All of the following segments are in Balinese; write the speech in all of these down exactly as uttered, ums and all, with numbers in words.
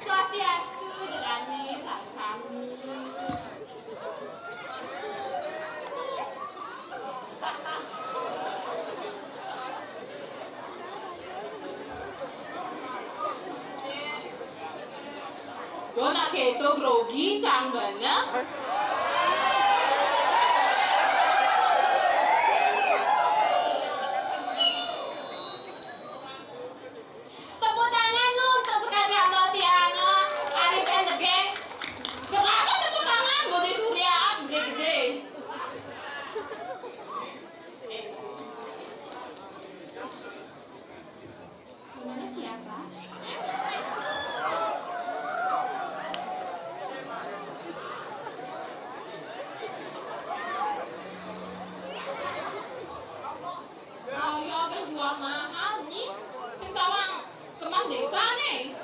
Swastiastu, Rani, sami-sami. Yo nak kéto grogi cang bener. Tepuk tangan lu untuk sekali sama tiang, Aris and the Gang. Kerasa tepuk tangan, Budi Surya, gede-gede. Namanya siapa? Kaya ada buah mahal nih, sing tawang kembang desa nih.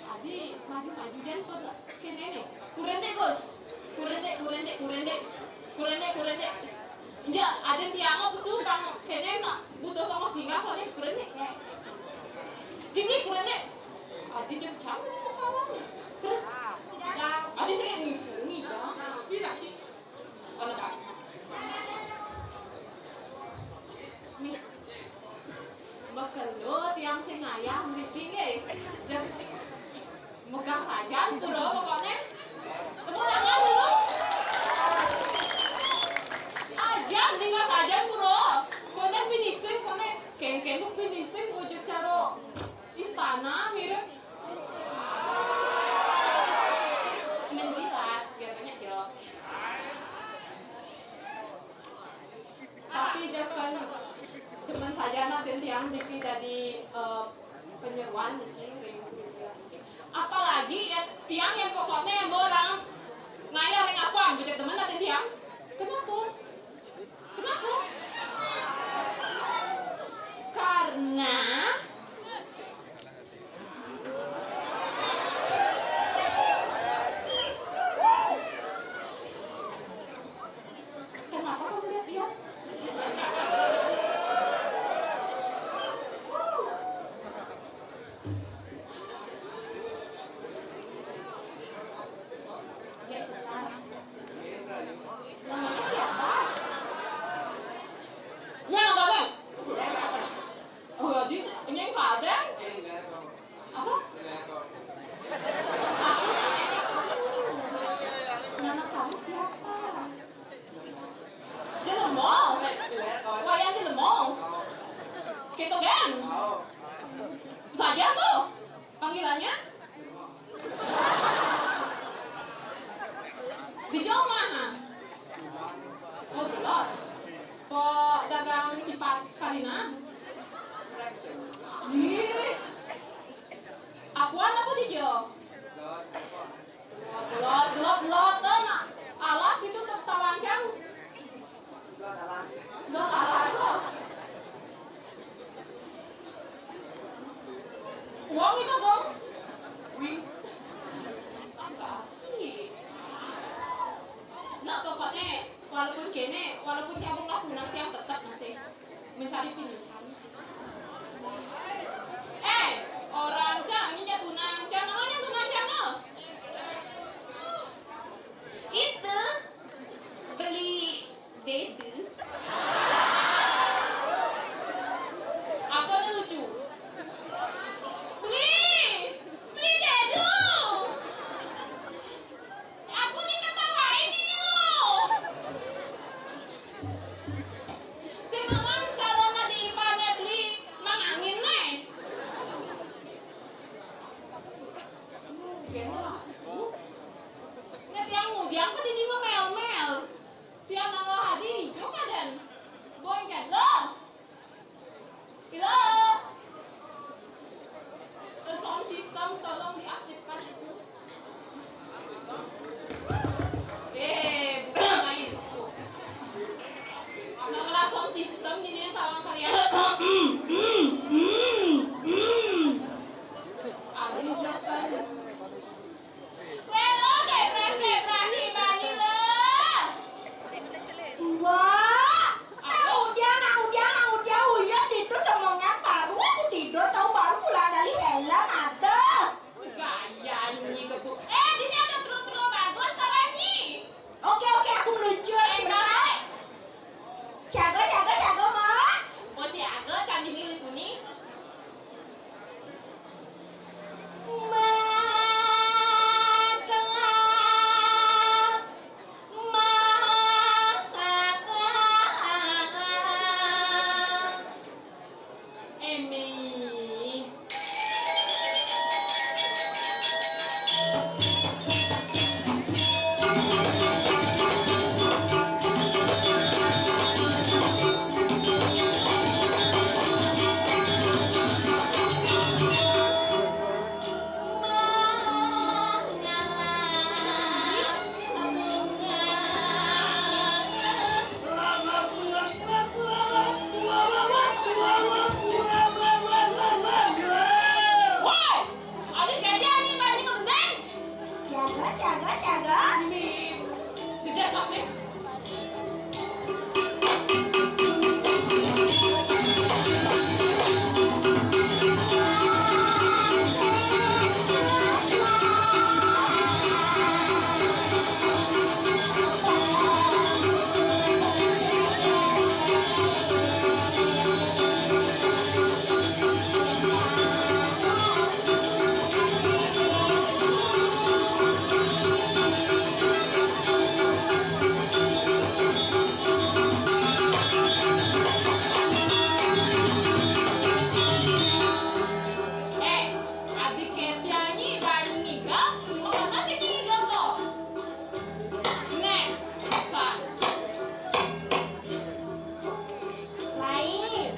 Adi, maju-maju, jangan foto. Kéné nih. Kurénték, Gus. Kurénték, kurénték, kurénték. Kurénték, kurénték. Iya, ada tiang apa suka kéné nak butuh tongos tinggal soalnya kurénték. Gini kurénték. Adi jam calon, calon. Kurénték. Adi sih ini, ini ya. Mana, Kak? Nih. Makelo tiang sing ngayah mriki nggih. Jan megah sajan pura pokokné. Tepuk tangan dulu. Ajan tinggal sajan pura. Koné finishing, koné kéngkén finishing wujud karo istana mirip menjilat, biasanya, Jo. Tapi jangan demen saja nak tiang niki dadi, eh, penyeruan niki, ring. Apalagi ya tiang yang pokoknya yang mau orang ngayah ring apa, beda temen nak tiang. Kenapa? Kenapa? Karena Kenapa kamu lihat dia? Oke, sekarang. Namanya siapa? Dia nggak tahu. Oh, dia ini yang nggak ada. Apa? Aku? Nama kamu siapa? Saja tuh panggilannya. Di jauh mana? Oh, gelot. Kok dagang tipat kalina? Ih, apuan apa di jauh? Gelot, gelot, gelot, tuh, nah. Alas itu tetap tawancang. Gelot alas, oh. Uang itu dong. Wing. Apa sih? Nah, pokoknya walaupun kene, walaupun tiap bulan nanti yang tetap masih mencari pilihan. Eh, orang cang ini tunang, cang, oh, yang tunang cang tuh. Itu beli dedu. Apa lucu? Beli, beli dedu. Aku diketawain ini loh. Si Mamang kalau nggak diiparnya beli Mang Angin nih. Nggak tiang mudiang apa di mel-mel. Tiang nanggal hadi hijau kadan. Boy kan lo. Hello. Eh, sound system tolong diaktifkan itu. Eh, bukan main. Nah, kalau sound system ini yang tawang kalian. Aduh, jangan. Welo, depresi, depresi, bani lo. Mbok, nak udiang, nak udiang, nak udiang, uyut itu semongan baru aku tidur, tahu baru pulang dari helm, aduh. Gaya nyi ketu. Eh, ini ada terus-terus bagus, kawan nyi. Oke, oke, aku meluncur. Eh, sebentar. Siaga, siaga, siaga, Mak. Oh, siaga, candi milik kuning. Makelah, makelah. Emi. Woi! Ada gajah nih, Bani Mengdeng. Siaga, siaga, siaga. Ini jejak sampai. Eh, adik Ketiani baru ngiga, makanya sini ngiga kok. Nih, san. Lain.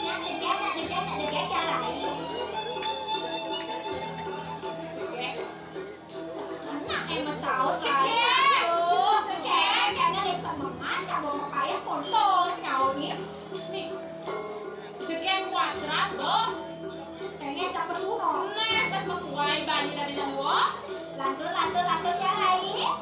Yang dekat, yang dekat, yang dekat, yang lain. Anak emang saut lain. Aduh, kayak, kayak ada yang semengan, cabang makanya foto, nyawa nih. Nih, jegeng kuadrat, loh. Kayaknya siapa tuh, Ron? Nah, pas mau kuai, bani dari dua. Lantur, lantur, lantur, yang lain.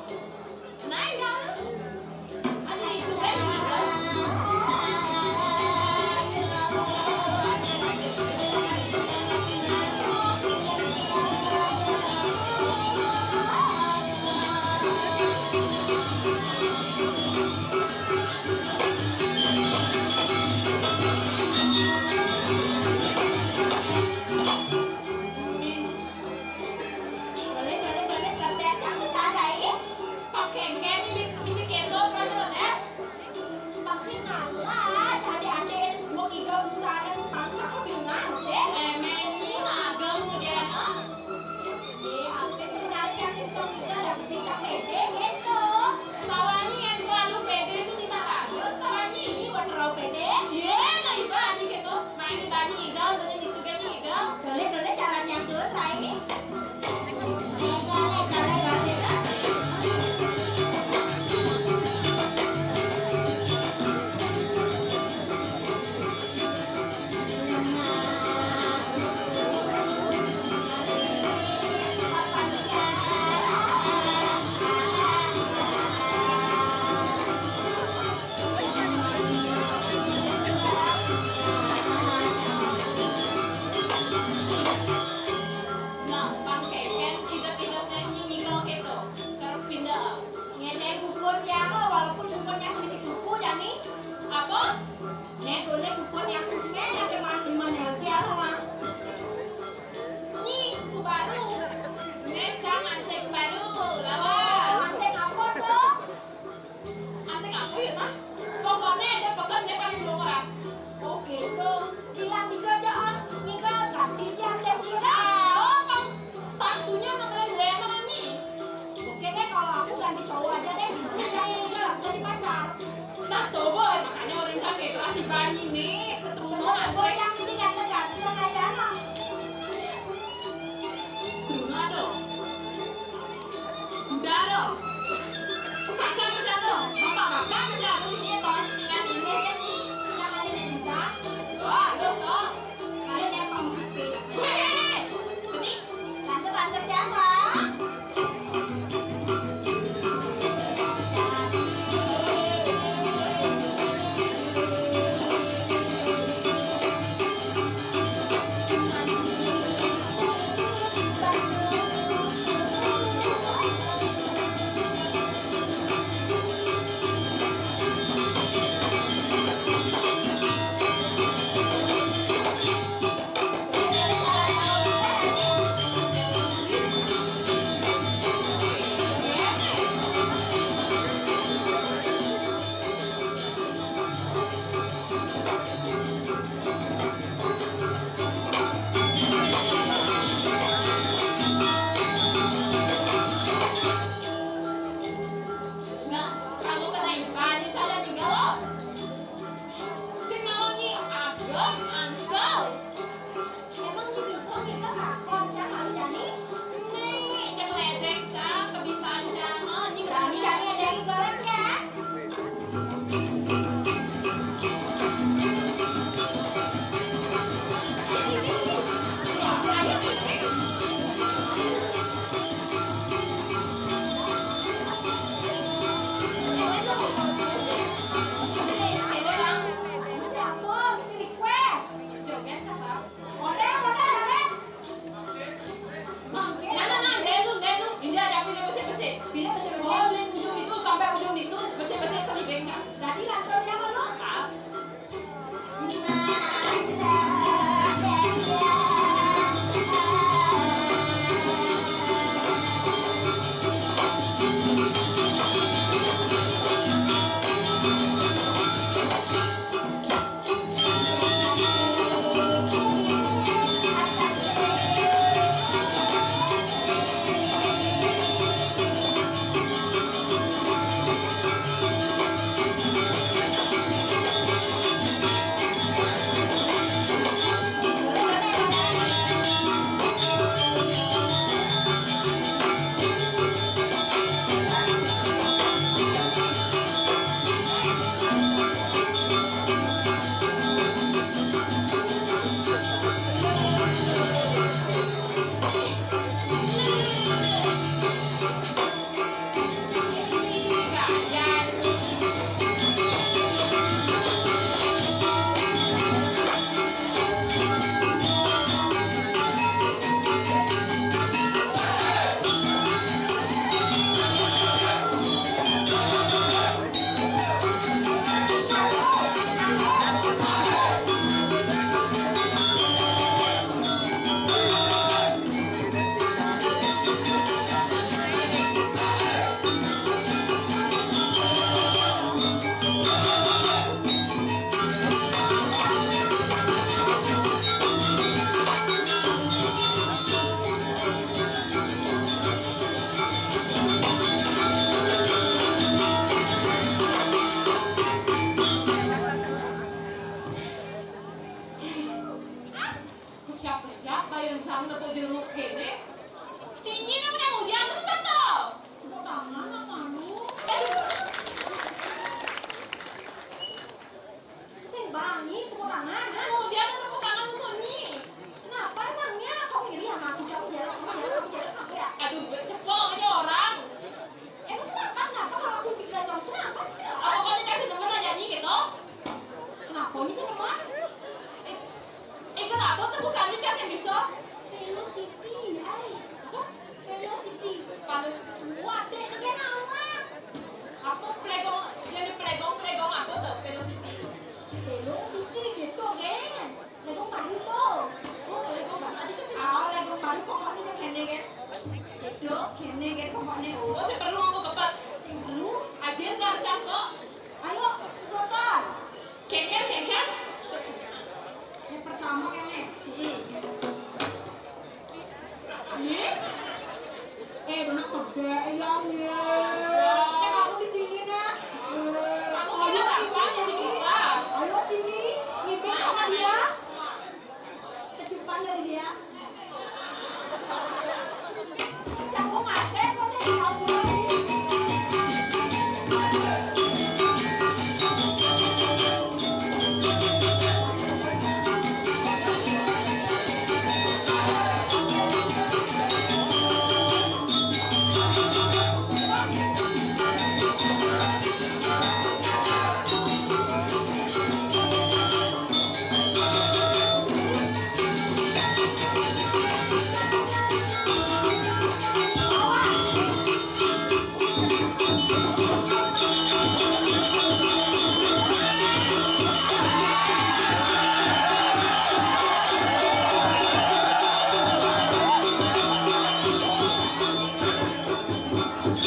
Tiba ini, ketemu. Kok yang ini ganteng-ganteng aja, no? Bruno tuh. Udah lo. Kakak ke sana. Bapak-bapak ke sana. Ini ya, tolong tinggal ini ya, nih. Yang ada di kita. Tuh, tuh, tuh. Kalian yang mau space. Hehehe. Sini. Tante, tante siapa?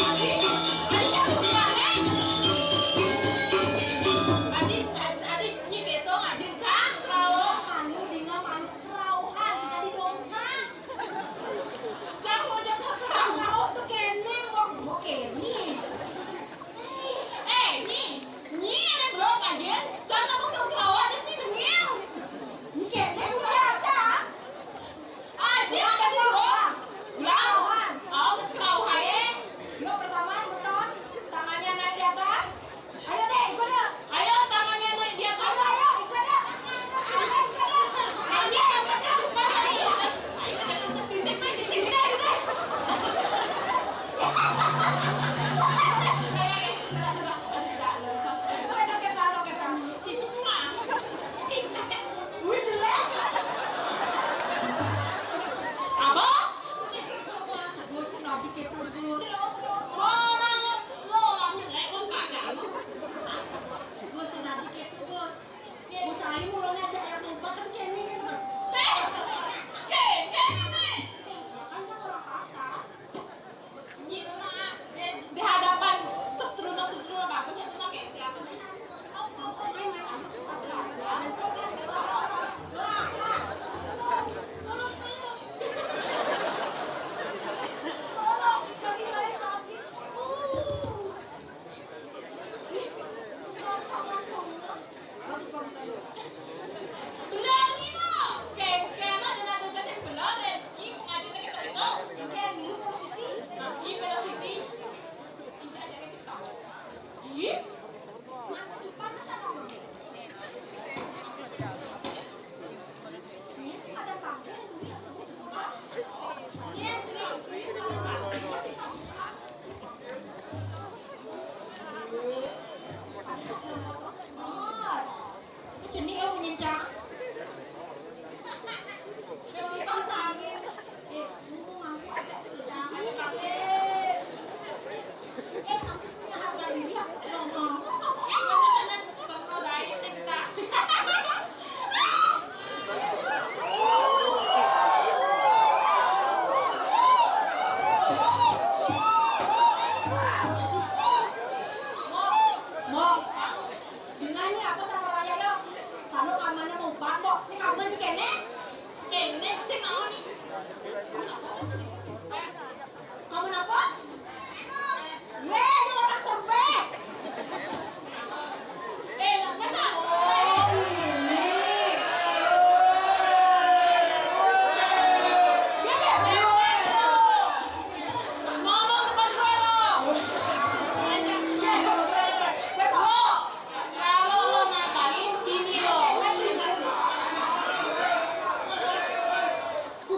Adik, adik, adik, nyi Betong, adik, cang, kalau malu, dengan malu, kerauhan, tadi dongkak. Cang, mau jatuh, cang. Mau tuh kene, mau, mau kene. Eh, nyi, nyi, ada belum aja. Cang, kamu tuh kerauhan, nyi, dengil. Nyi kene, udah, cang. Aja, ada belum. Belum. Kerauhan. Oh, kerauhan. Eh, yuk, pertama, beton. Tangannya naik di atas. Ayo deh, ikut deh. Ayo, tangannya naik di atas. Ayo, ayo, ikut deh. Ayo, ikut deh. Ayo, ikut deh. Ayo, ikut deh. Ikut deh, ikut deh. Ikut deh, ikut deh. Ikut deh, ikut deh. Ikut deh. Wih, jelek. Apa? Gus, nanti kepo, Gus. Orang, orang jelek, orang kagak. Gus, nanti kepo, Gus. Gus, ayo mulanya ada air tumpah kan kene kan. Eh, kene, kene. Ya kan sama orang kata. Nyi, Mak, di, di hadapan tutruna-tutruna bagus ya, Mak, kayak kelihatan. Bagus, bagus, ayo. Belum, Nino. Kayak, kayak ada nada jatuh belum, deh. Ih, bukan itu, itu, itu. Ini kayak dulu velocity. Ini velocity. Ini aja kita. Ih. Mantap, cepat, masa kamu? Ini sih pada pakai, ini yang sebut-sebut. Ini yang sering, ini yang sering. Ada yang masuk. Oh. Jenih ya, bunyi cang. Eh, ngomong aku aja, Cang. Eh, aku punya harga diri, aku ngomong. Mok, Mok. Dengar nih apa sama Raya, yo. Sano kamarnya mau bang, Mok. Ini kamar di kene. Kene sih mau nih. Kamu apa? Weh, ini orang sempit. Eh, nggak bisa. Oh, ini. Ngomong depan gue lo. Lo, kalau lo ngapain, sini lo. Ku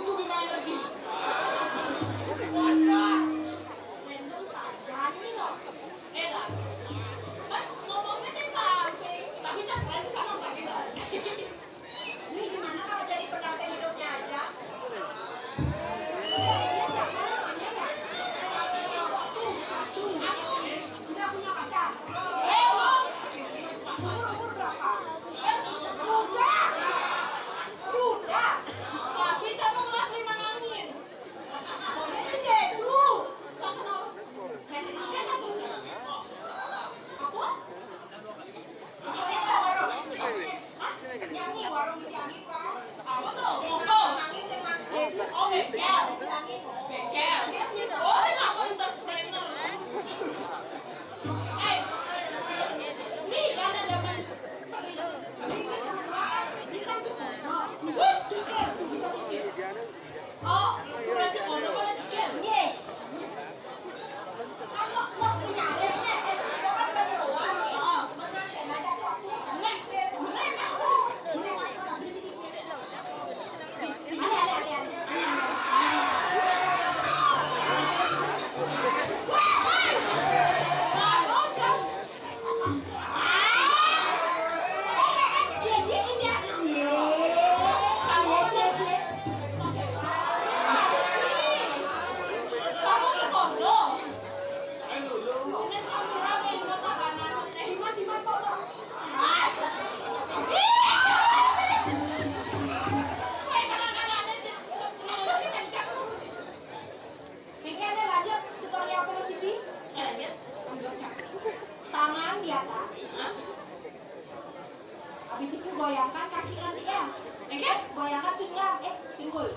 Habis itu goyangkan kaki nanti ya. Oke? Goyangkan pinggang, eh, pinggul.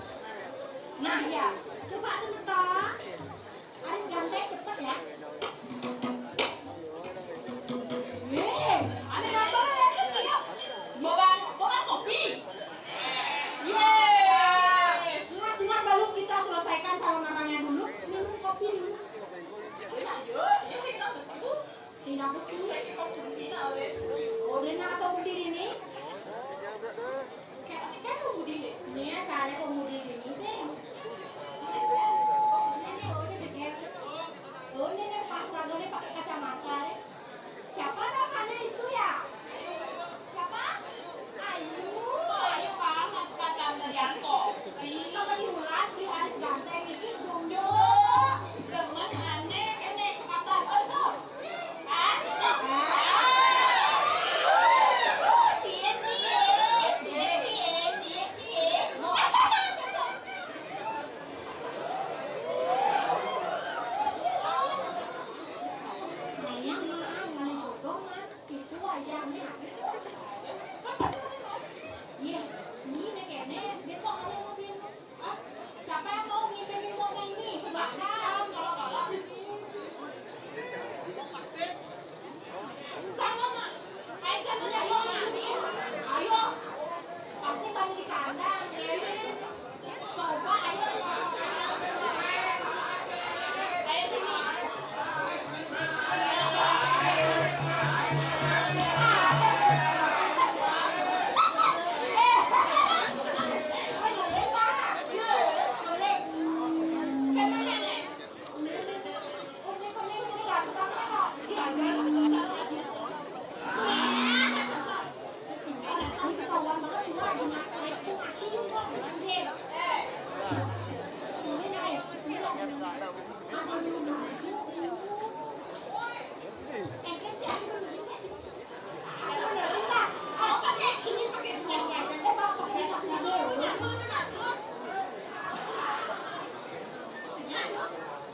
Nah, ya. Coba sebentar. Aris ganteng, cepet ya. Weh, ada gambar ya, Aris, ya? Bawa, bawa kopi. Yeay. Ingat, ingat, baru kita selesaikan calon orangnya dulu. Minum kopi dulu. Ayo, yuk, yuk, sini, kita besu. Sini aku sini. Saya sih konsumsi, nah, oleh. Oh, dia nak apa berdiri nih? Kayak, kayak mau berdiri. Nih, ya, saya mau berdiri nih, sih. Ini nih, oh, ini deket. Oh, ini nih, pas lagunya pakai kacamata, nih. Siapa namanya itu, ya? Siapa? Ayu. Ayu, Pak, nggak suka jam dari Anko. Kalau diulang, di Aris ganteng ini jomblo. Demen aneh, kene, cekatan. Oh, so. Ah, cek. Ah. Cie, cie, cie, cie, cie, cie. Sayang, Mak, nggak ada jodoh, Mak. Itu wayahnya habis. Iya, ini nek kene, biar kok ada mobil. Ah, siapa yang mau ngimpin ilmu ini? Sebaca. Kalau, kalau. Sama, Mak. Ayo, jangan, ayo, Mak. Ayo. Pasti banyak di kandang, ya. Coba, ayo. Ayo, sini.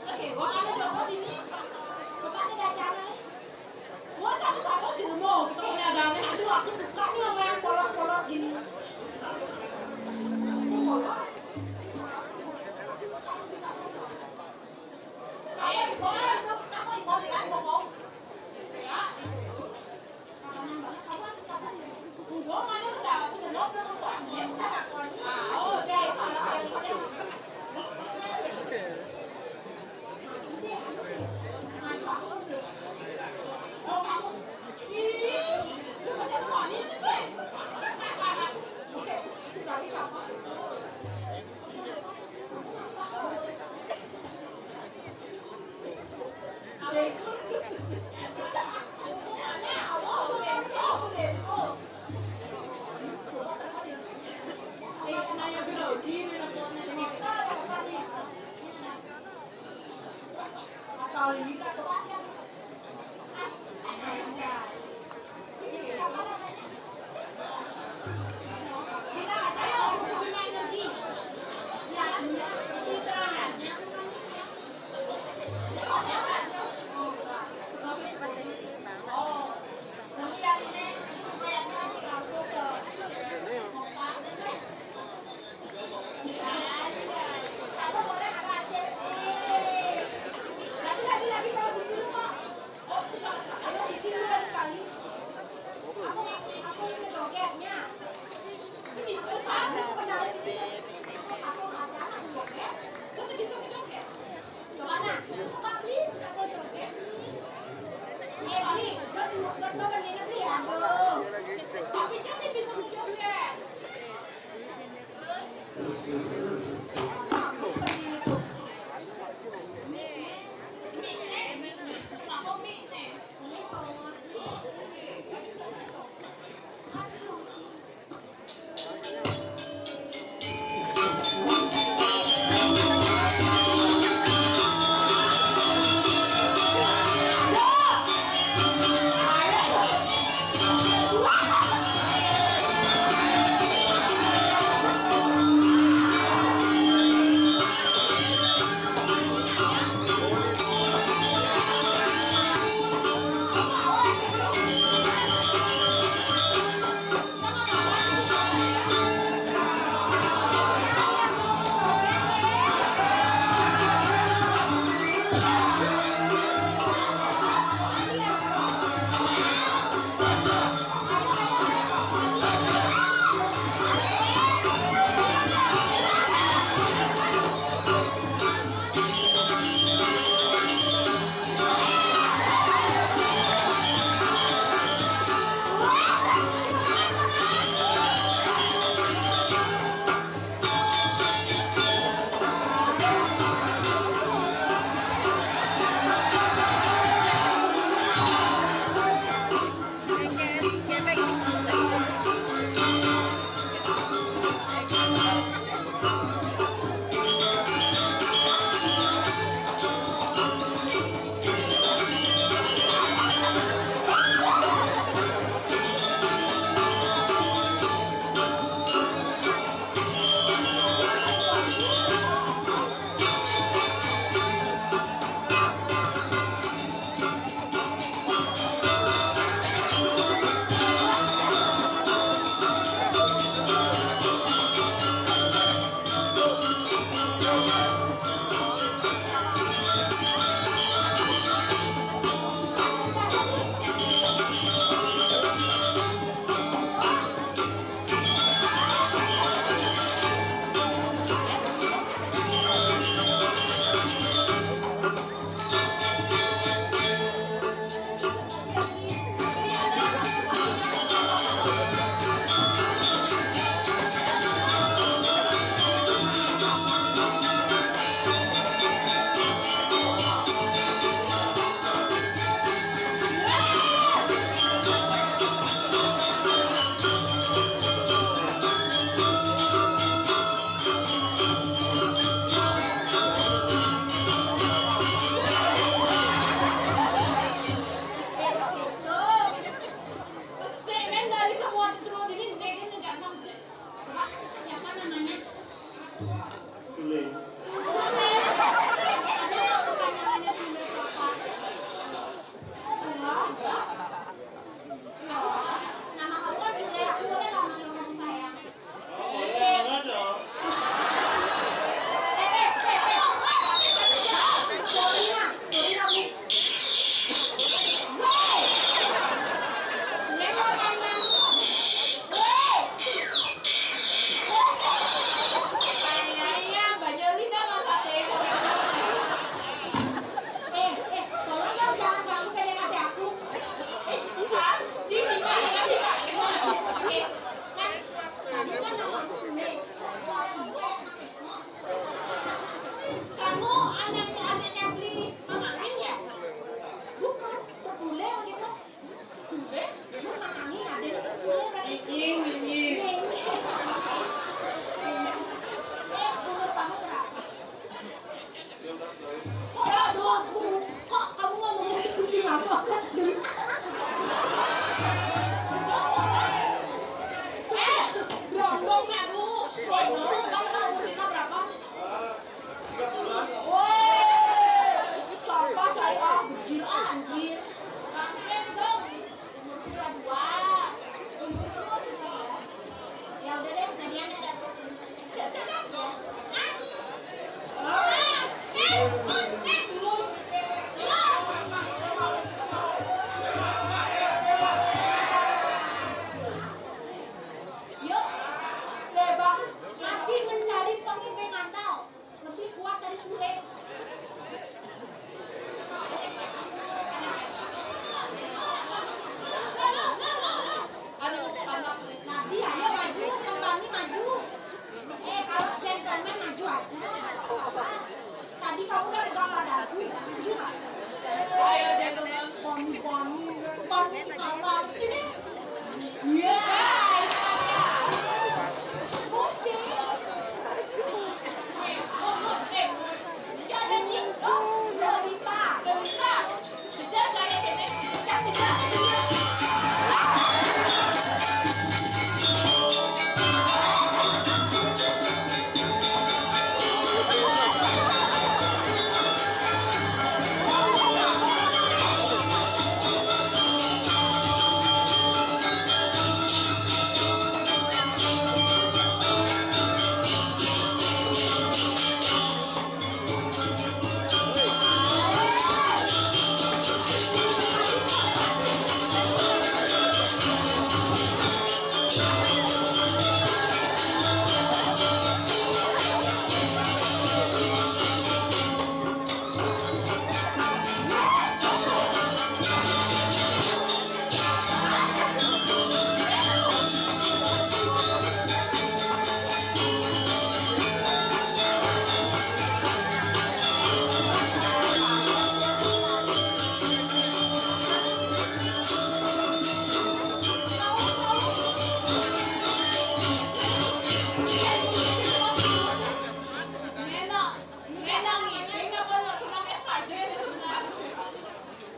Oke, gua ada jodoh ini. Coba nih, dah, jangan. Gua cabut-cabut di rumah, kita punya agama. Aduh, aku suka nih sama yang polos-polos gini. Sih polos. Aku ikut, aku ikut, aku ikut. Ya, itu.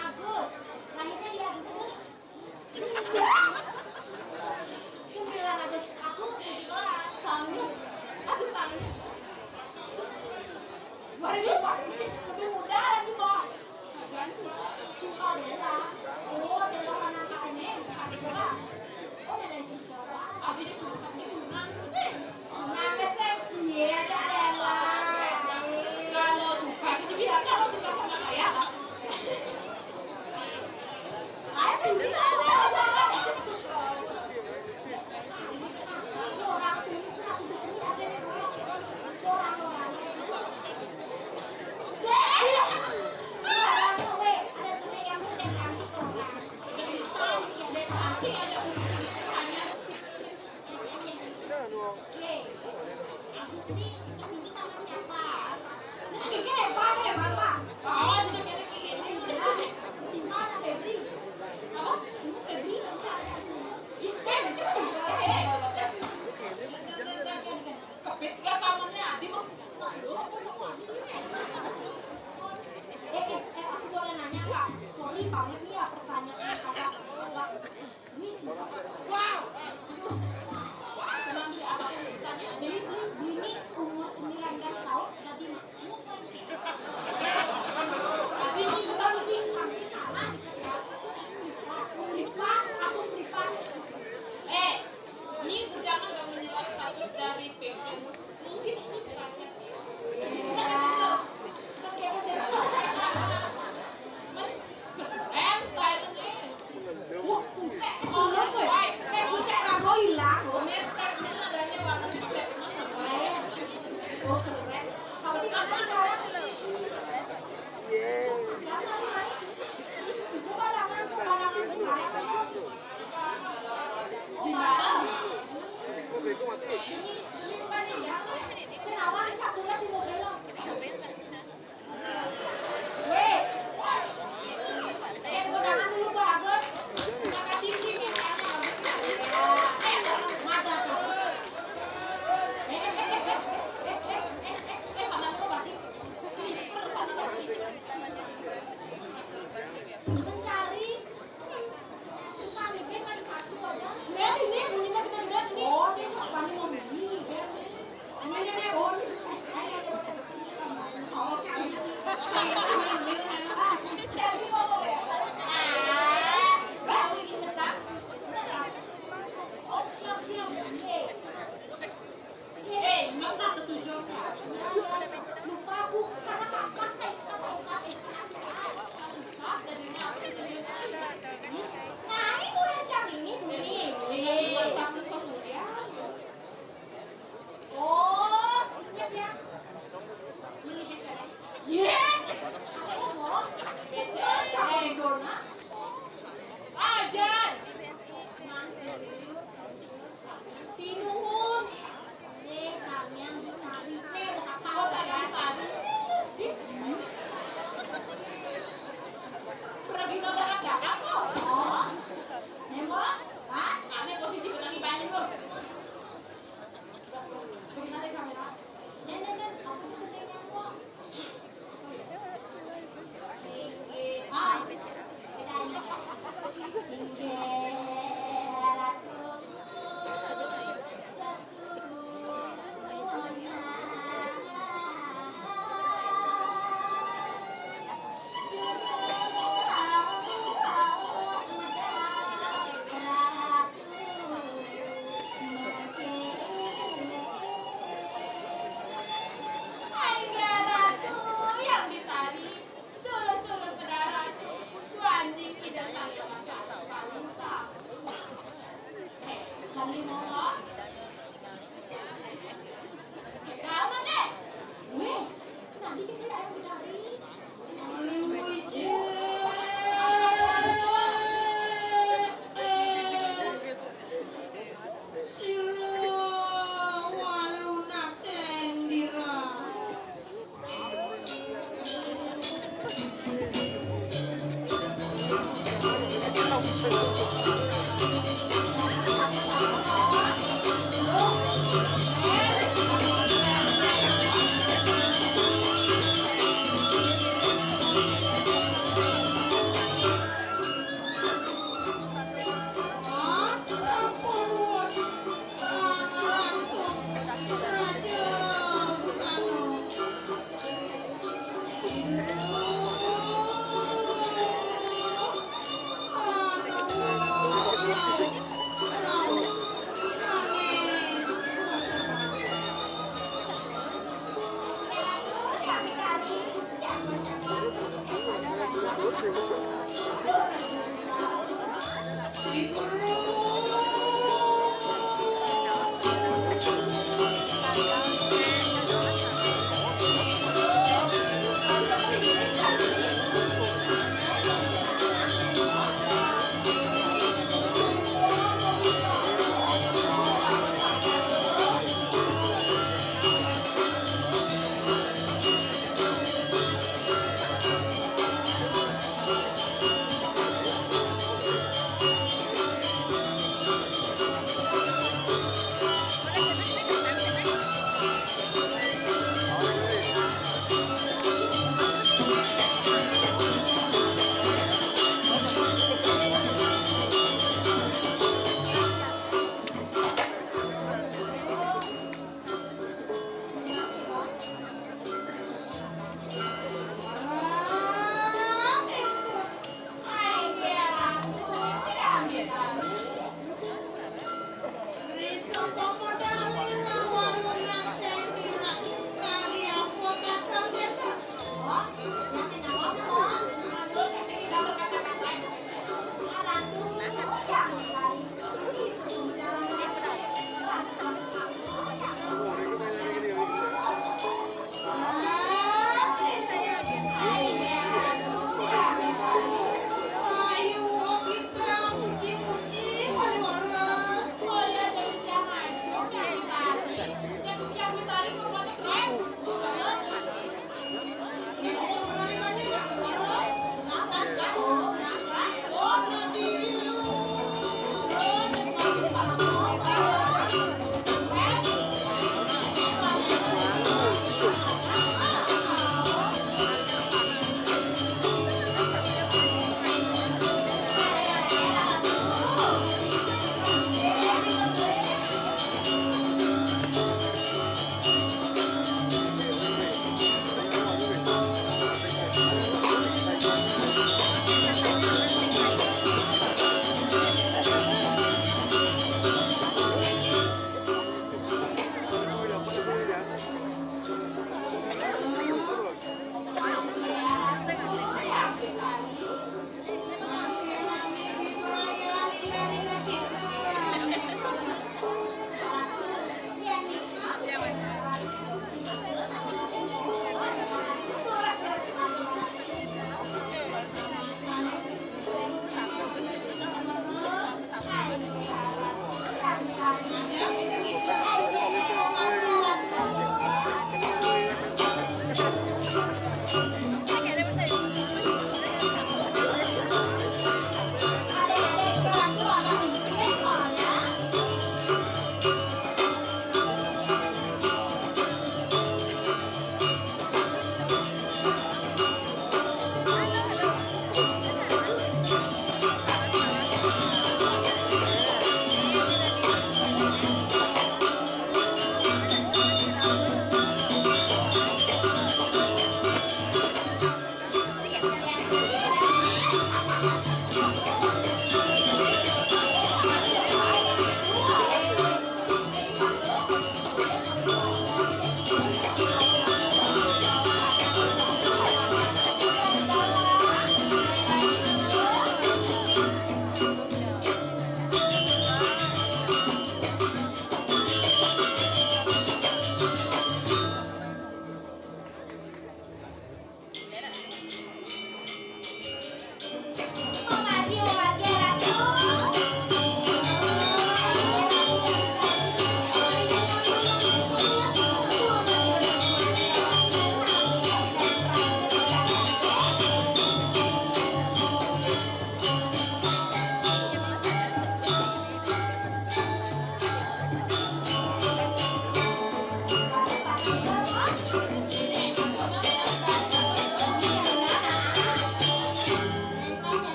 Agus, lahirnya di Agustus. Sembilan Agustus. Aku tujuh belas. Tahunnya? Aku tahunnya. Dua ribu empat belas, lebih muda lagi, Bos. Lagian sih. Bukan ya, Bang. Oh, dari mana kakaknya? Kakaknya, Bang. Oh, dari sini, Bang. Abi dia cuma sakit tunang sih. Tunang sih, cie, ada Ella. Kalau suka, itu bilang kalau suka sama saya. Oke. Agus nih kesini sama siapa? Ini hebat ya, Bapak. Oh, itu kita kirim. Di mana, Febri? Apa? Ini Febri nggak bisa ada di sini. Ih, Febri, coba deh. Kepit nggak kamarnya Adi, Bang? Nah, lu apa mau Adi nih? Eh, eh, eh, aku boleh nanya, Kak? Sorry banget nih ya pertanyaan Kakak. Wow. Bini, bini umur sembilan belas tahun udah dimaklumkan sih. Tapi ini bukan lebih masih salah. Aku lupa, aku lupa. Eh, ini udah nggak menyerah status dari P P. Mungkin ini statusnya. Iya. Oke, oke. Keren style ini.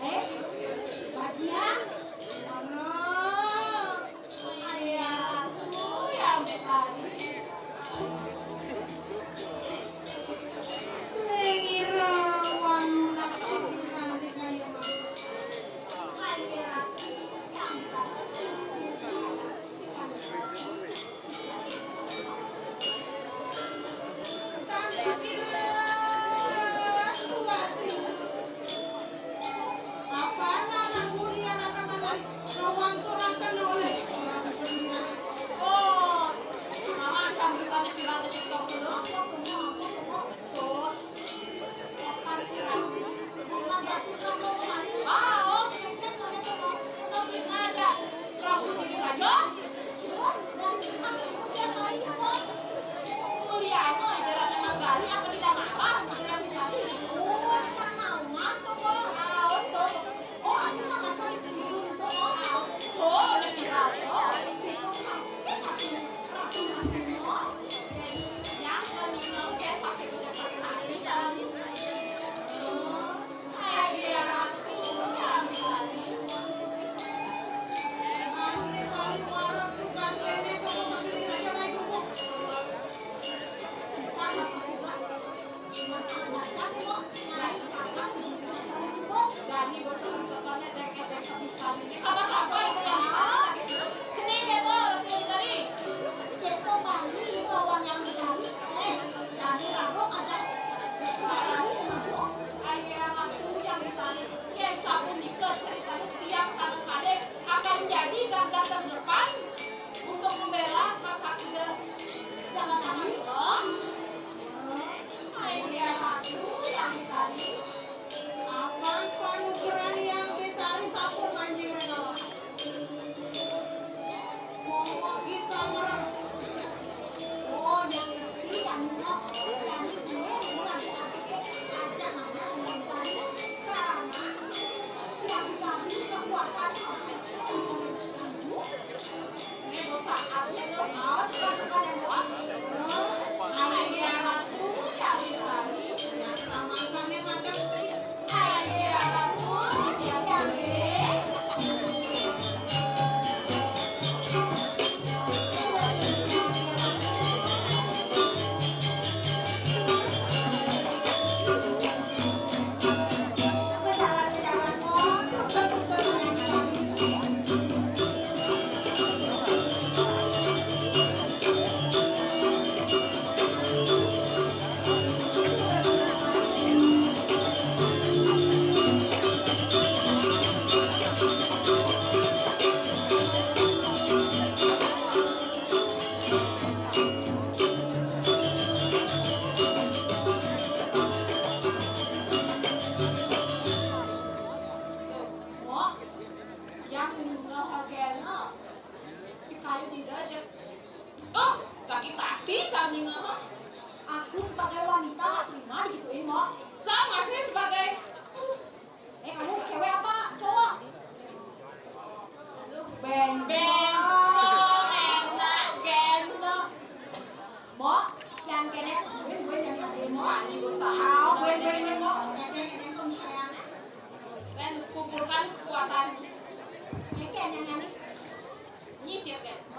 Eh, gajian? Iya, aku yang tadi. Lengira wanu nak emirane kaya mangko. Tan dipira tuwa sing apa anak mulia rata mangari rawang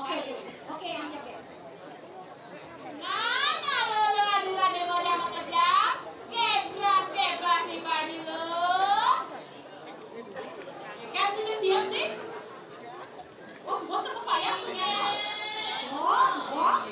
Oke, oke, yang joget. Nah, kalau lo adu-adu mau jamak kerja, kebras, kebras nih padi lo. Ya kan, sudah siap nih? Wah, buat apa ya? Oh, oh.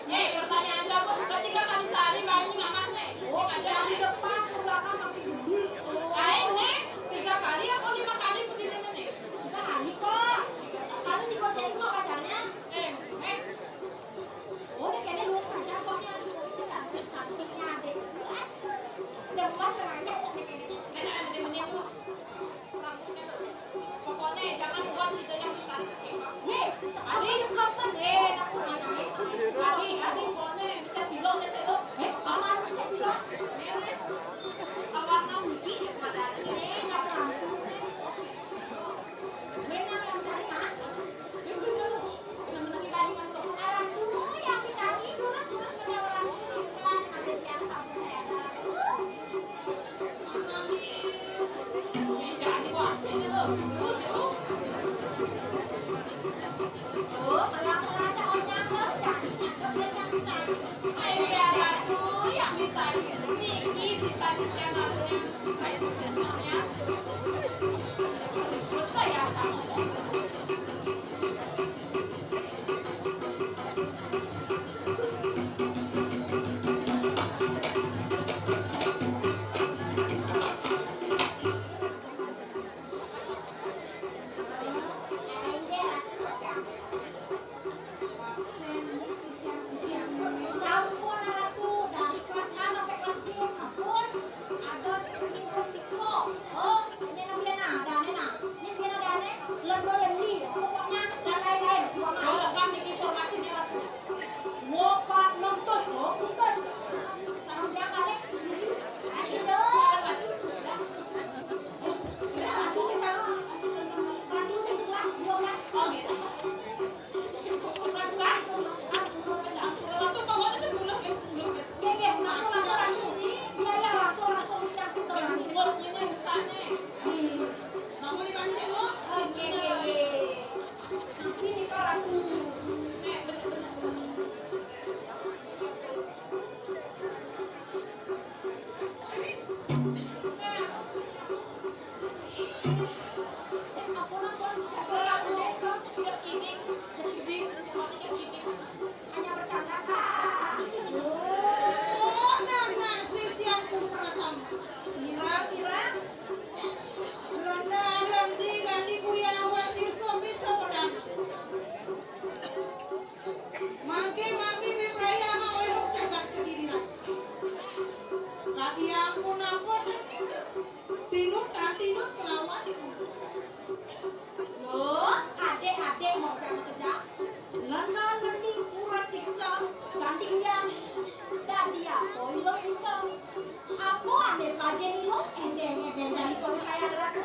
Eh, pertanyaan kamu, suka tiga kali sehari, banyu nggak mas, nih? Oh, dari depan ke belakang pakai dulu. Aing, nih, tiga kali apa lima kali berdiri, nih? Tiga kali, kok. Tiga kali. Kalau digodain kok pacarnya? Eh, eh. Udah, kayaknya luar saja, pokoknya cantik-cantiknya, deh. Udah, buat nanya, deh, kayaknya. Pokoknya jangan buat kita yang bukan. Nih, Adi, kapan, eh, aku nanya. Adi, Adi, pokoknya bisa bilang ya, saya. Eh, aman, bisa bilang. Ini, warna putih ya, pada. Eh, nggak tahu. Memang yang banyak. Orang tua yang kita hidup, orang tua yang kita Sampun, Ratu, dari kelas A sampai kelas C, sampun. Ada siksa. Oh, ini namanya nah, ada nah. Ini dia ada nih. Lego leli. Pokoknya, dan lain-lain. Semua mah. Kalau kan ini informasinya, Ratu. Wopat nontos, oh, putus. Sarung dia balik. Ayo, dong. Udah, Ratu, kita. Ratu, sebelah, dua belas. Oh, gitu. Hanya bercanda, Kak. Oh, nang, nang, si siang pun perasaan. Kira, kira. Belanda, Belandi, ganti kuya, awak si semi seorang. Mangke mami mi peraya mau elok jagat ke diri lagi. Tapi ampun, ampun, dan gitu. Tinut, ah, tinut, kelawan. Loh, adek-adek mau jam sejak. Lena leni pura siksa, ganti uyang. Dadi apa ilo iso? Apa ane pelajen ilo? Endeng-endeng dari kau saya ratu.